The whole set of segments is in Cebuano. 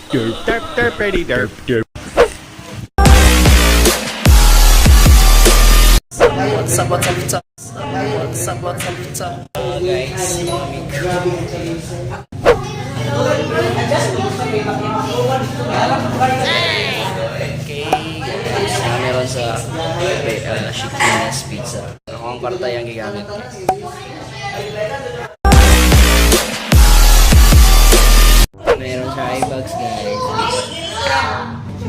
Derp, derp, derpity derp, derp. What's up, what's up, what's up? What's up, what's up, what's up? Guys, okay, guys, ang meron sa Shikina's Pizza. Ako ang kwarta yung gigamit. Meron siya eye bags, guys.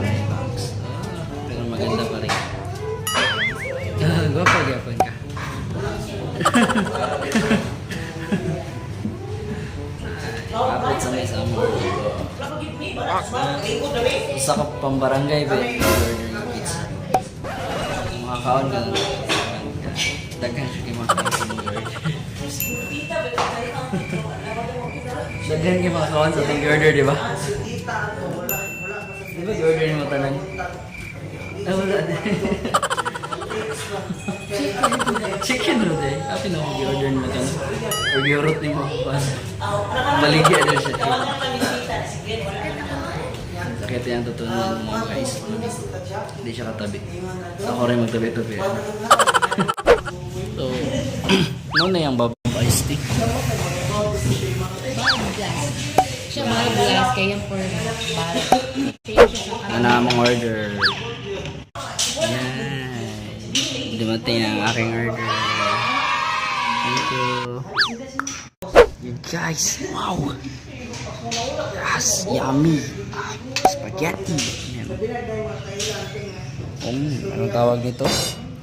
Eye bags. Ah, pero maganda pa rin. Ah, gwapa gyapon ka. Kapit sa may sama. Isa ka pambarangay ba? Order ng pizza. Kung makakaon ka, daghan siya kay makakaon sa mga order. Daghan kay makakaon sa itong order, di ba? Di ba order mo tanan? Ay, wala. Chicken roll eh. Ako na ako order mo tanan. Or giurot ni mo. Baligya na siya. Sakit yung tutunan mo guys. Hindi siya katabi. Ako rin magtabi-tabi. So, no na yung baba iced tea. Siya mga glass kaya yung for para. Change siya sa Ano among order? Yan. Dumating ang aking order. Thank you. You guys, wow! Yes, yummy! Ah, spaghetti! Yan. Anong tawag nito?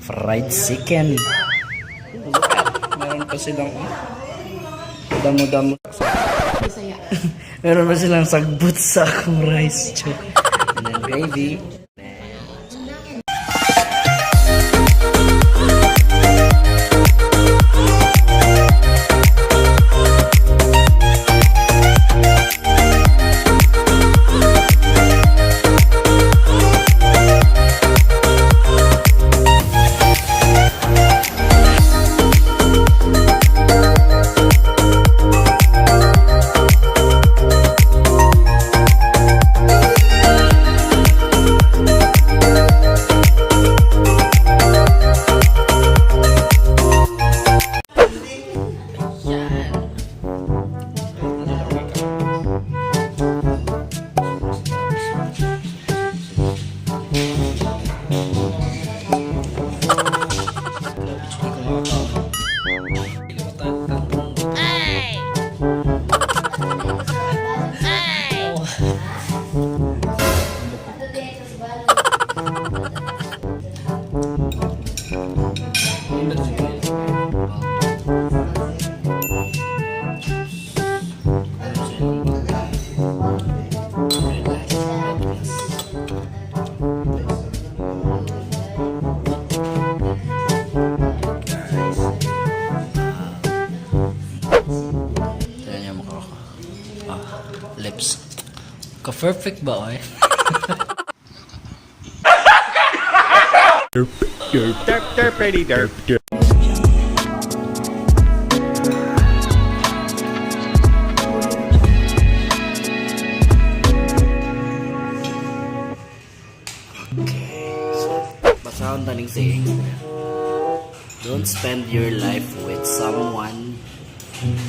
Fried chicken. Meron pa silang damo-damo. Bisaya. Meron pa silang sagbot sa akong rice. Joke. And then gravy. Yan. Tignan niyo ang mukha ko. Ah, lips. Ka-perfect ba, oy? Derp, derp, derp, derpity derp, derp. Basahon taning saying. Don't spend your life with someone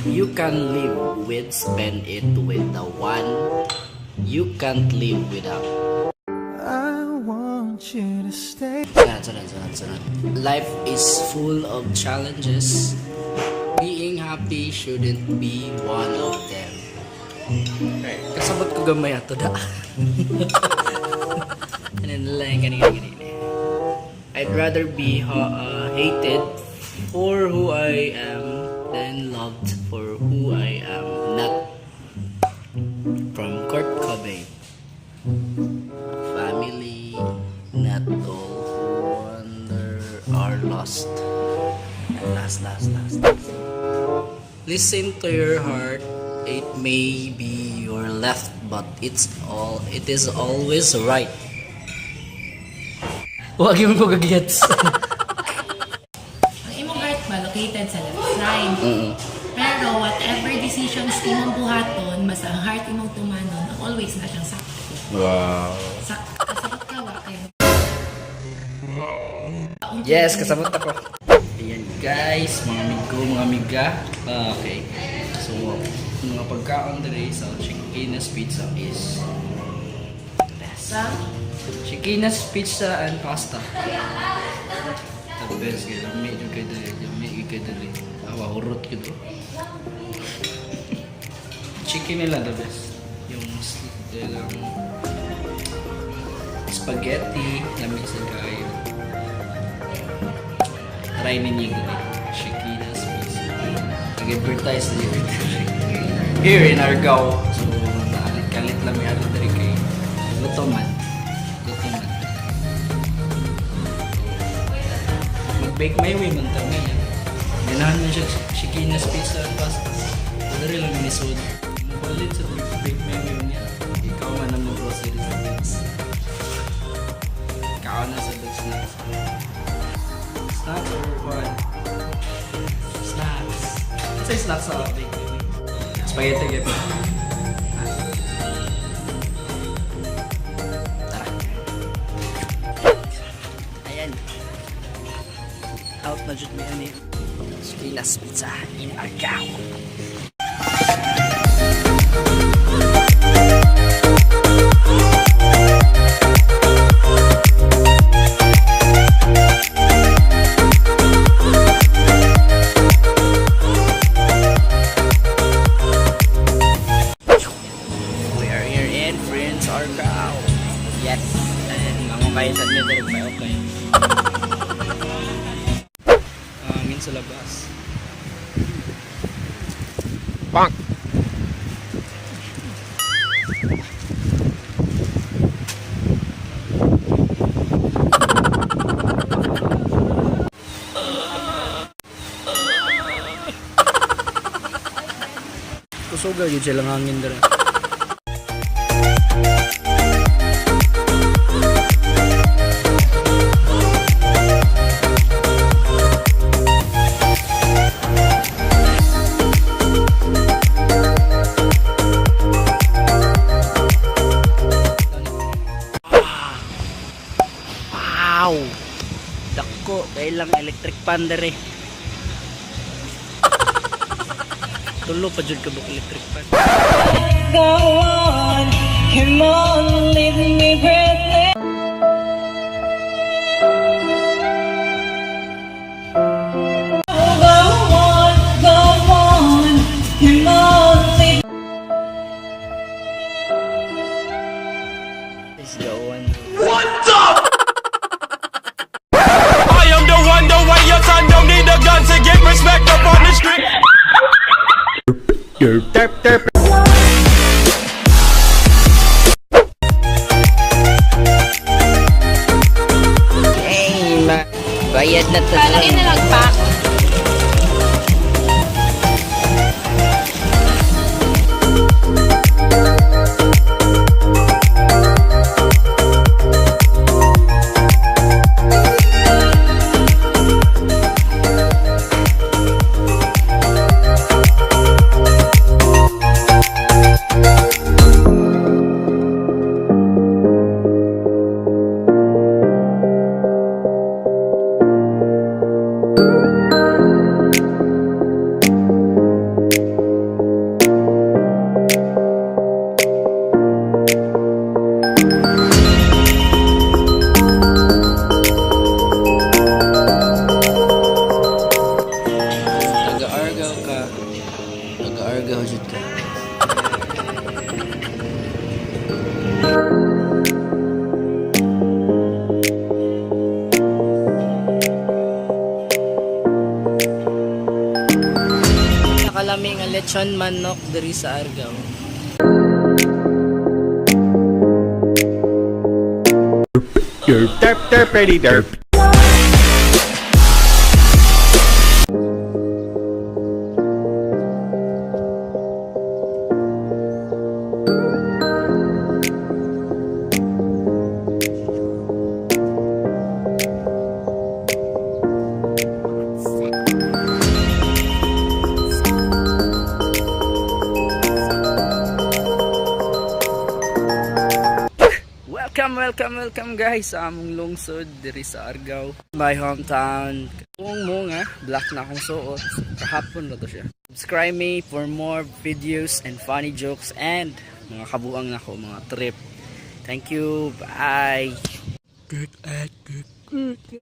you can live with. Spend it with the one you can't live without. I want you to stay. Sunod, sunod, sunod, sunod. Life is full of challenges. Being happy shouldn't be one of them. Kasabot ko gamay ato da. Ano na lang, gani, gani, gani. I'd rather be hated for who I am than loved for who I am not. From Kurt Cobain. Family, not all who wander are lost. And last, last, last, last. Listen to your heart. It may be your left, but it is always right. Huwag yung pagagets. Ang imong heart ba located sa left side. Pero whatever decisions imong buhaton, basta ang heart imong tumanon, always na siyang sakto. Wow. Kasabot ka wa kayo. Yes, kasabot ako. Ayan guys, mga amigo, mga amiga. Ah, okay. So, mga pagkaon dere sa Chiquina's Pizza is the best. Chiquina's Pizza and Pasta. The best kay lami jud kay dere, lami jud kay dere. Awa hurot gyud to. Chicken nila the best. Yung ilang spaghetti, lami sa kayo. Try ninyo dito. Shakina's Pizza. Nag-advertise na yun. Here in Argao. So, naalit-kalit lang may alit diri kay gutom man. Gutom man. Mag-bake my way man ta niya. Ganahan man siya Shakina's Pizza and Pasta. Diri lang ni Sod. Mabalit sa bake my way niya. Ikaw man ang mag-grocery sa Biggs. Ikaw na sa Biggs snacks. Snacks or what? Snacks. Say snacks sa bake. Spaghetti gyud. Tara. Ayan. Out na jud mi ani. Shakina's Pizza in Argao. We are here in Prince Argao. Yes. And ako kayo sa middle may okay. Hangin sa labas. Bonk. Kusuga gyud siya lang hangin dira. Wow! Dako, kailang electric pan dere. Tulo pa jud ka buok electric pan. Go on, come on, leave me breathless. Go on, come on, leave. Let's go on. I am the one, the way your son don't need a gun to get respect up on the street. Derp, derp, derp. Hey, ma. Bayad na to. Palagay na lang pack. Taga-Argao ka. Taga-Argao jud ka. Nakalami nga lechon manok diri sa Argao. Derp, derpity derp. Welcome, welcome, welcome, guys, sa among lungsod diri sa Argao. My hometown. Kung mo nga, black na akong suot. Kahapon na to siya. Subscribe me for more videos and funny jokes and mga kabuang nako, mga trip. Thank you. Bye. Good, good, good.